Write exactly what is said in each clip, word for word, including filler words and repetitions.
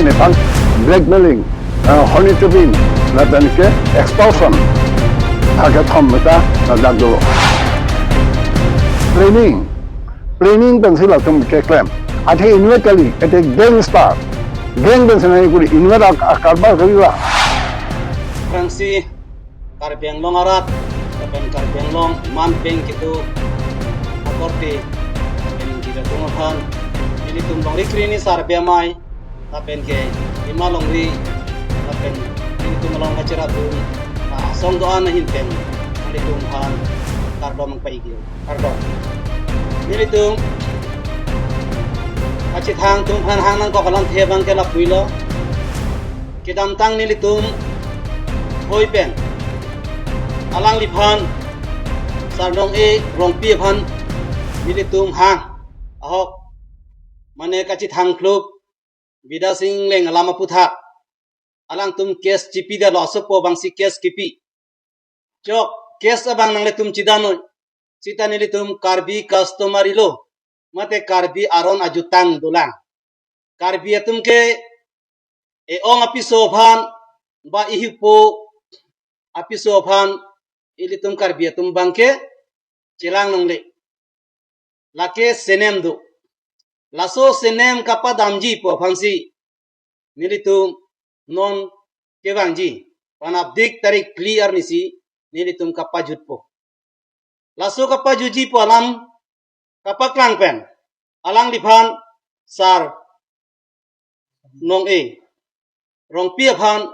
Nephan blackmailing, uh, horny trapping, lapen ke extortion. Hake thom meta ladak do. Planning, planning pensi latum keklem. Athe inut kali, athe gangster. Gang pensi nangkuri, inut ak-, akarbar kali la. Pensi Karbi Anglong arat, lapen Karbi Anglong man peng kitu akorte, lapen jira tung aphan, nelitum longri krini sar bemai, lapen ke ima longri, lapen nelitum along kacheratum, asong doan ahin pen, nelitum aphan kardom paigil, kardom. Nelitum kachethang atum aphan hang nangkok alamthe abang ke lapuilo. Kedamtang nelitum hoi pen alangliphan Sar Nong-e Rongpi aphan nelitum hang ahok mane kachethang kluk Bidya Sing Engleng alam aputhak alangtum case chipidetlo, asopo abangsi case kipi. Chok, case abang nanglitum chidanoi. Sita nelitum Karbi customary law mate Karbi aron ajutang dolang. Karbi atum ke e-ong apiso aphan ba ihipo apiso aphan ilitum Karbi atum abang ke chelang longle. Lake senem do. Laso senem kapadamji pu aphansi nelitum non kevangji, panapdik tarik phli arnisi nelitum kapajutpo. Laso kapajutji pu alam kapaklang pen alangliphan Sar Nong-e Rongpi aphan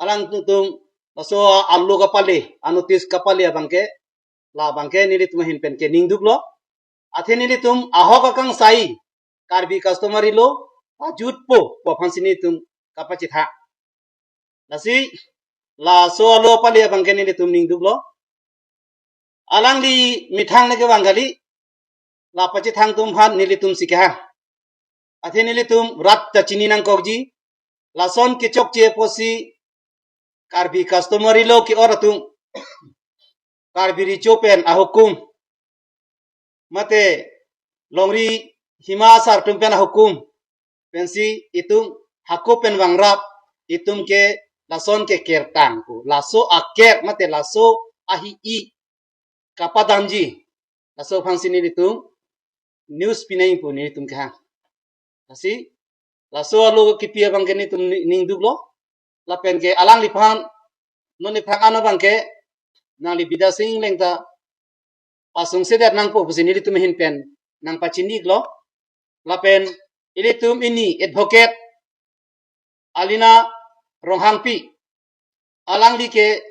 alangtum laso alo kapale, anotis kapale abang ke, labang ke nelitum ahin pen ke ningduklo. Athe nelitum ahok akangsai Karbi customary law pajutpo pu aphansi nelitum kapachethang. Lasi laso alo pale abang ke nelitum ningduklo. Alangli methang le kevang kali, la pachethang atum aphan nelitumsi kehang. Athe nelitum rat ta chini nangkokji, lason kechokche apotsi Karbi customary law ke-or atum, Karbi Recho pen ahukum, mate longri hima asar atum pen ahukum pensi itum hako pen vangrap, itum ke lason ke kertang pu. Laso aker mate laso ahi-i kapadamji, laso aphansi nelitum news pinang pu nelitum kehang. Lasi laso alo kipi abang ke nelitum ni-, ningduklo. Lapen ke alangliphan non iphan ano abang ke nangli Bidya Sing Engleng ta pasungsedet nangpo pusi nelitum ahin pen nangpachiniklo. Lapen ilitum ini advocate Alina Ronghangpi, alangli ke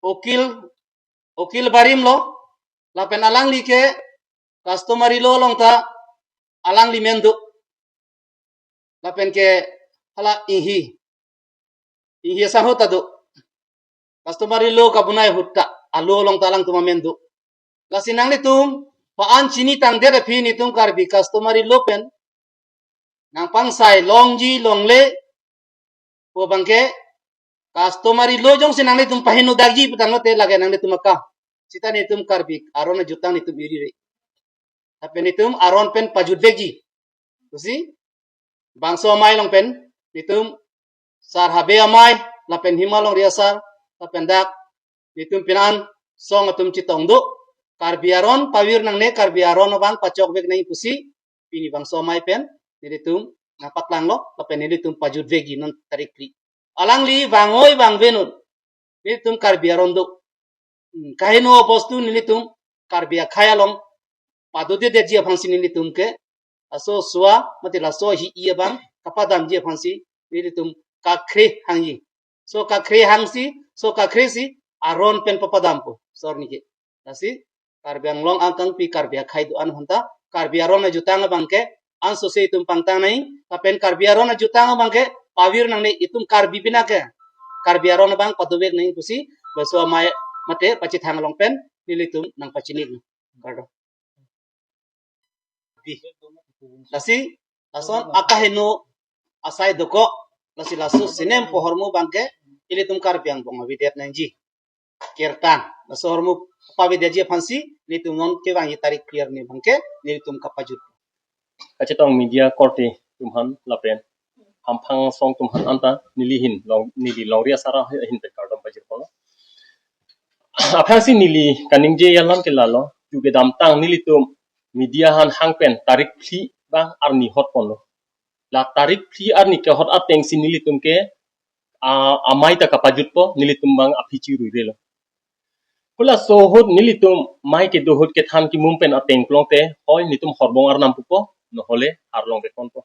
ukil, ukil barim lo, lapen alangli ke customary law along ta alangli men do. Lapen ke hala inghi, inghi asangho ta do. Customary law kabonai ahut ta alo along ta alangtum amen do. Lasi nanglitum pa-an chinitangdet aphi nelitum Karbi customary law pen nangpangsai longji longle pu abang ke customary law jongsi nanglitum pahingno dakji putanglote lake nanglitum aka. Sita nelitum Karbi aron ajutang nelitum iri re. Lapen nelitum aron pen pajutvekji. Pusi bangso amei along pen nelitum Sar Habe amei, lapen hima longri asar, lapen dak nelitum pini an song atum chetong do. Karbi aron pavir nangne, Karbi aron abang pachokvek nang pusi pini bangso amei pen nelitum nangpaklanglo, lapen nelitum pajutvekji non tarik phli. Alangli vangoi vangve non, nelitum Karbi aron do. Hmm, kaheno bostu nelitum Karbi akhei along padodedetji aphansi nelitum ke laso sua mate laso ahi-i abang kapadamji aphansi nelitum kakhre hangji. So kakhre hangsi, so kakhre si aron pen papadampo, sor nike. Lasi Karbi Anglong angkangpi Karbi akhei do-an aphanta Karbi aron ajutang abang ke ansose itum pangtang nai, lapen Karbi aron ajutang abang ke pavir nangne, itum Karbi pina ke Karbi aron abang padovek nai pusi bangso amei mate pachethang along pen nelitum nangpachinik. Kardom. Lasi lason akaheno asai dokok, lasi laso senem pu ahormu abang ke ilitum Karbi angbong avedet nangji. Kertang, laso ahormu pavedetji aphansi nelitum non kevangji tarik phli arni abang ke nelitum kapajut. Kachetong media korte atum aphan lapen hamphang asong atum aphan anta neli ahin long, neli longri asar ahin pen kardom pajirponlo. Aphrangsi neli kaningje alam ke lalo, ju kedamtang nelitum media aphan hang pen tarik phli abang arni hotponlo. La tarik phli arni kehot atengsi nelitum ke, ah, amei ta kapajutpo, nelitum abang aphi chiruirelo. Pu laso ahut nelitum mei kedo ahut kethan kimum pen ateng pulote, hoi nelitum horbong arnam pupo, nohole arlong vekponpo.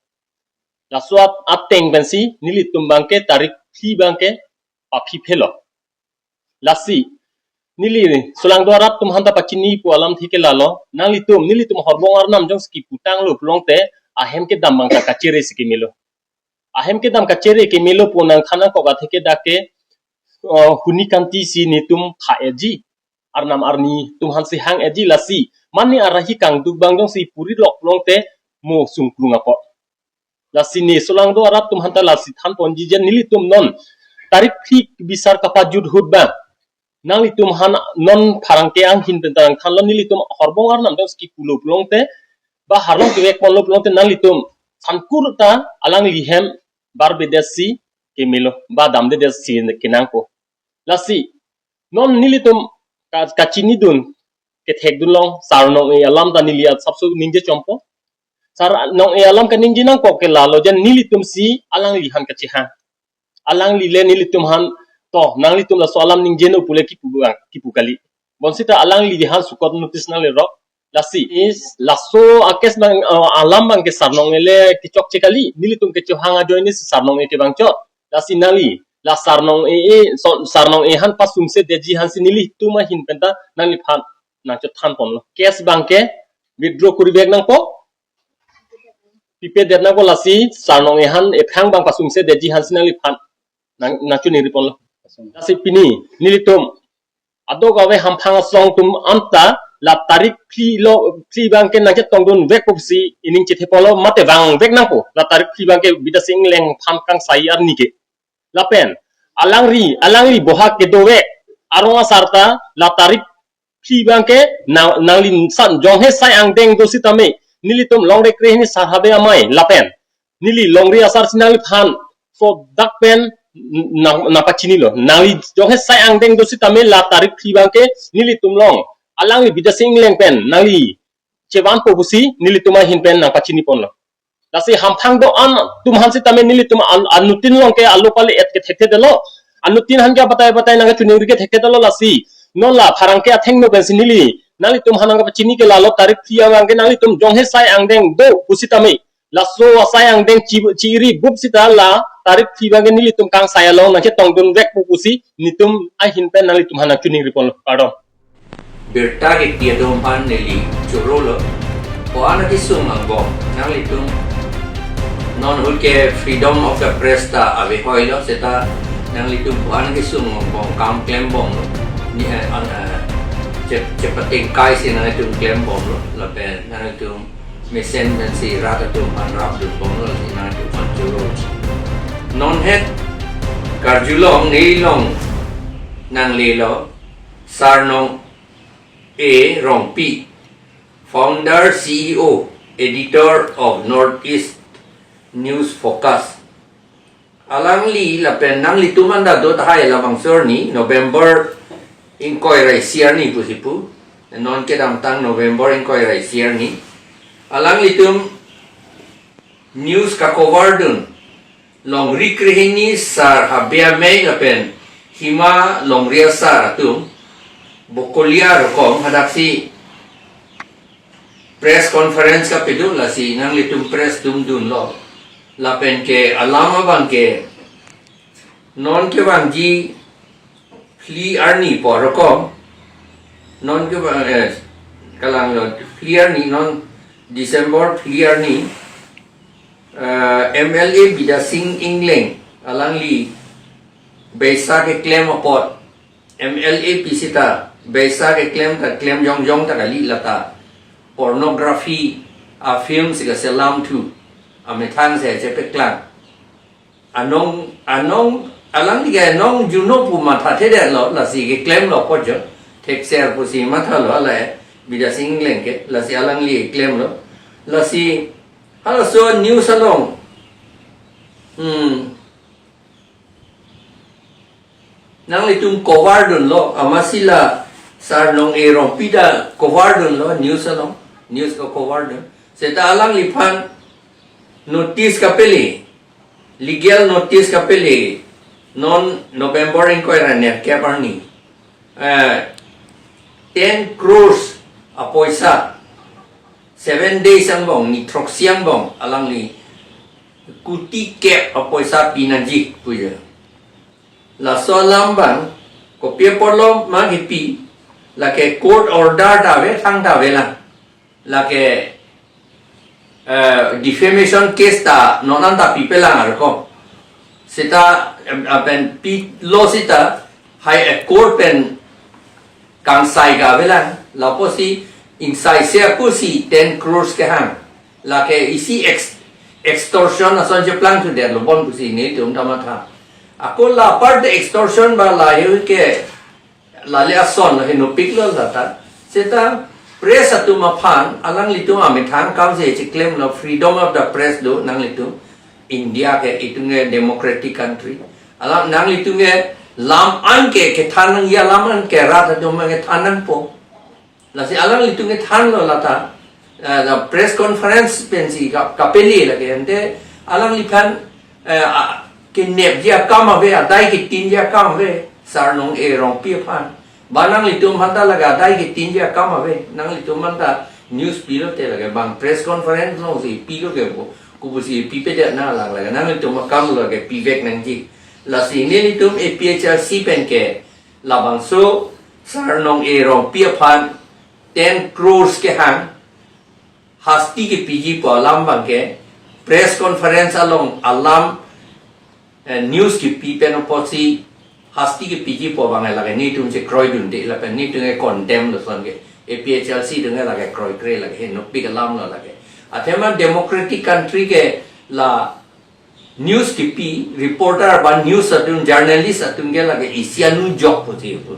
Laso at-, ateng pensi nelitum abang ke tarik phli abang ke paphiphelo. Lasi neli solangdo arat atum aphanta pachinipo alamthe ke lalo, nanglitum, nelitum horbong arnam jongsi kiputanglo pulote, ahem kedam abang ta kachere si kemelo. Ahem kedam kachere kemelo pu nangthan nangkok athe ke dak ke, uh, huni kanti si nelitum tha-etji. Arnam arni atum aphansi hang-etji lasi. Mane arahi kangduk abang jongsi puri lok pulote mo sungklung apot. Lasi ne solangdo arat atum aphanta lasi thanponji jen nelitum non tarik phli bisar kapajut ahut abang, nanglitum aphan non pherangke anghin pen ta nangthanlo, nelitum horbong arnam jongsi kipulo pulote, ba arlong kevekponlo pulote nanglitum sangkur ta alangli hem barbedet si kemelo, ba damdedet si kenangpo. Lasi non nelitum ka-, kachinidun kethekdun long, Sar Nong-e alam ta neli asapso ningje chompo. Sar Nong-e alam kaningje nangkok ke lalo jen nelitumsi alangli aphan kachehang. Alangli le nelitum aphan, to, nanglitum laso alam ningjenon pule kipu abang, kipu kali. Bonsita alangli aphan sukot notice nanglerok. Lasi is laso a-case abang, uh, alam abang ke Sar Nong-e le kechokche kali. Nelitum kechehang ajoine si Sar Nong-e ke vangchot. Lasi nangli, la Sar Nong-e, e, so, Sar Nong-e aphan pasungsedetji aphansi nelitum ahin pen ta nangliphan nangchothanponlo. Case abang ke withdraw kurivek nangpo. Pipedet nangpo lasi Sar Nong-e aphan ephrang abang pasungsedetji aphansi nangliphan nang, nangchiningriponlo. Lasi pini nelitum adokave hamphang asong atum anta la tarik phli lo, phli abang ke nangchetongdun vekpo pusi ining chetheponlo, mate vangvek nangpo. La tarik phli abang ke Bidya Sing Engleng aphan kangsai arni ke. Lapen alangli, alangli bohak kedovek arong asar ta la tarik phli abang ke nang, nanglisan jonghe sai angdeng do sitame nelitum longri krehini Sar Habe amei lapen neli longri asar si nangliphan so dak pen nang, nangpachinilo. Nangli jonghe sai angdeng do sitame la tarik phli abang ke nelitum along alangli Bidya Sing Engleng pen nangli chevanpo pusi nelitum ahin pen nangpachiniponlo. Lasi hamphang do-an atum aphan sitame nelitum an-, anuttin along ke alo pale et ke thekthedetlo. Anuttin aphan ke batai batai nangkachiningri ke thekthedetlo lasi. Non la pherangke athengno pensi neli nanglitum aphan nangpachini ke lalo tarik phli abang ke nanglitum jonghe sai angdeng do pusitame, laso asai angdeng chi, chiri bup sita la tarik phli abang ke nelitum kangsai along nangchetongdun vekpo pusi nelitum ahin pen nanglitum aphan nangchiningriponlo. Kardom. Birta kepi atum aphan neli chorolo. Ko-an kesung angbong nanglitum, non ahut ke freedom of the press ta ave hoilo, seta nanglitum ko-an kesung angbong kam klembomlo. Ne, eh, an, eh, chep, chepateng kai si nanglitum klembomlo. Lapen nanglitum mesen pensi rat atum aphan rapdunbomlo, si nanglitum aphan choro. Non het karjulong nelilong nanglelo Sar Nong-e Rongpi, founder, C E O, editor of Northeast News Focus. Alangli lapen nanglitum anta do tahai labangso arni November ingkoi ra isi arni pusi pu. Non kedamtang November ingkoi ra isi arni. Alanglitum news kacover dun longri krehini Sar Habe amei lapen Hima longri asar atum Bokolia rokom hadaksi press conference kapidun, lasi nanglitum press atum dunlo. Lapen ke alam abang ke non kevangji phli arni pu rokom, non kevang, eh, kalanglo phli arni, non December phli arni, eh, M L A Bidya Sing Engleng alangli beisa keklem apot, M L A pi sita beisa keklem ta klem jongjong ta kali, lata pornography a-film si kaselam thu amethang si chepeklang. Anong, anong, alangli ke anong juno pu mathathedetlo, lasi keklemlo apot jo. Thekser pusi mathalo, alai Bidya Sing Engleng ke, lasi alangli klemlo. Lasi halaso news along Hmm. Nanglitum cover dunlo, amatsi la Sar Nong-e Rongpi ta cover dunlo, news along, news ko cover dun. Seta alangliphan notice kapele, legal notice kapele, non November ingkoi ra nerkep arni. Eh, ten crores apoisa, seven days angbong, ni throksi angbong, alangli kuti kep apoisa pinangji puja. Laso alam abang, kopi apotlo ma kipi, lake court order ta ave, thangta avelang. Lake, eh, defamation case ta non anta pipelang arko. Seta, em, apen pilo seta, High Court pen kangsai ka avelang, lapusi ingsai se apusi ten crores kehang. Lake isi ex-, extortion ason cheplangthu detlo bon pusi nelitum ta matha. Ako la apart extortion ba la he ke lale ason lo, henopiklo lata. Seta press atum aphan, alanglitum amethang akam si chiklemlo, freedom of the press do nanglitum. India ke itum ke democratic country. Alang nanglitum ke lam an ke kethan nangji alam an ke rat atum ke than nangpo. Lasi alanglitum ke thanlo lata, eh, la press conference pensi ka-, kapele lake ante alangliphan, eh, a, kenepji akam ave, adai ketinji akam ave, Sar Nong-e Rongpi aphan. Ba nanglitum aphanta lake adai ketinji akam ave, nanglitum aphanta news pilote lake bang press conference alongsi pilo ke bo, kopusi pipedet nanglang lake, nanglitum akam lake pivek nangji. Lasi nelitum A P H L C pen ke labangso Sar Nong-e Rongpi aphan ten crores kehang, hasti kepiji pu alam abang ke, press conference along alam, eh, news kepi pen apotsi hasti kepiji pu abang lake nelitum chekroi dunde lapen nelitum ke condemn lo ason ke, A P H L C atum ke lake kroikre lake, henopik alam lo lake. Athema democratic country ke la news kepi reporter ba news atum, journalist atum ke lake isi anujok pusi pu.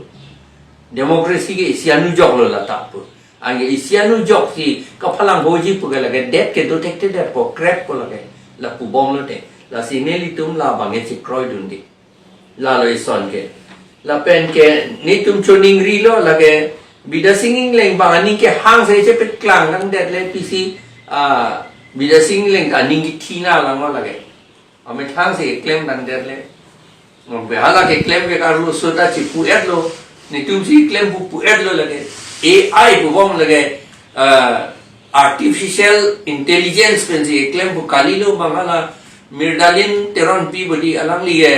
Democracy ke isi anujok lo lata pu. Anke isi anujok si kaphalang hoji pu ke lake det kedo thekthedetpo, kreppo lake. La pubomlote. Lasi nelitum labang ke chekroi dunde. Lalo ison ke. Lapen ke nelitum choningrilo lake Bidya Sing Engleng abang aning kehang se chepeklang nangdetle pusi, ah, Bidya Sing Engleng aning kethi nanglang lake. Amethang si keklem nangdetle. Ngombe hala keklem ke karlu suda chipu-etlo. Nelitum si keklem pu pu-etlo lake. A I pubom lake, ah, artificial intelligence pensi keklem pu kalilo abang hala Miralin Teronpi bodi alangli ke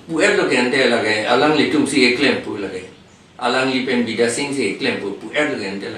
pu-etlo ke ante lake, alanglitum si keklem pu lake. Alangli pen Bidya Sing si keklem pu pu-etlo ke ante lake.